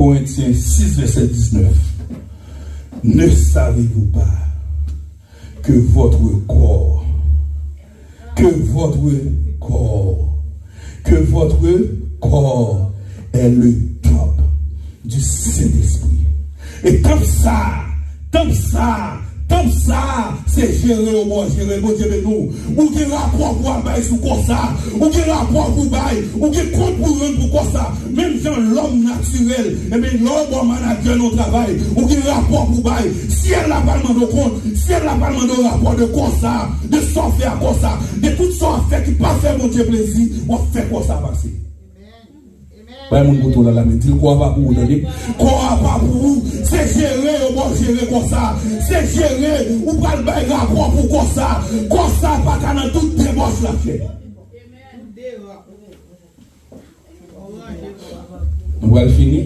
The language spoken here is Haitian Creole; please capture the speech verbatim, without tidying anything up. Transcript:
Corinthiens six, verset dix-neuf. Ne savez-vous pas que votre corps, que votre corps, que votre corps est le temple du Saint-Esprit? E tanp sa, tanp sa, tanp sa, se jere yo ba w jere. Bondye beni w. Ou gen rapò pou w al bay sou kò sa. Ou gen rapò pou w bay. Ou gen kont pou w rann pou kò sa. Menm jan lòm natirèl, ebyen, lè w ba w manadjè nan yon travay, ou gen rapò pou w bay. Syèl la pral mande w kont. Syèl la pral mande w rapò de kò sa, de sa w fè a kò sa, de tout sa w ap fè ki pa fè Bondye plezi, w ap fè kò sa pase. Bay moun kote w la lamen. Di l kò a pa pou ou, tande. Kò a pa pou ou. Se jere yo ba w jere kò sa. Se jere ou pral bay rapò pou kò sa. Kò sa pa ka nan tout debòch lachè. Nou pral fini.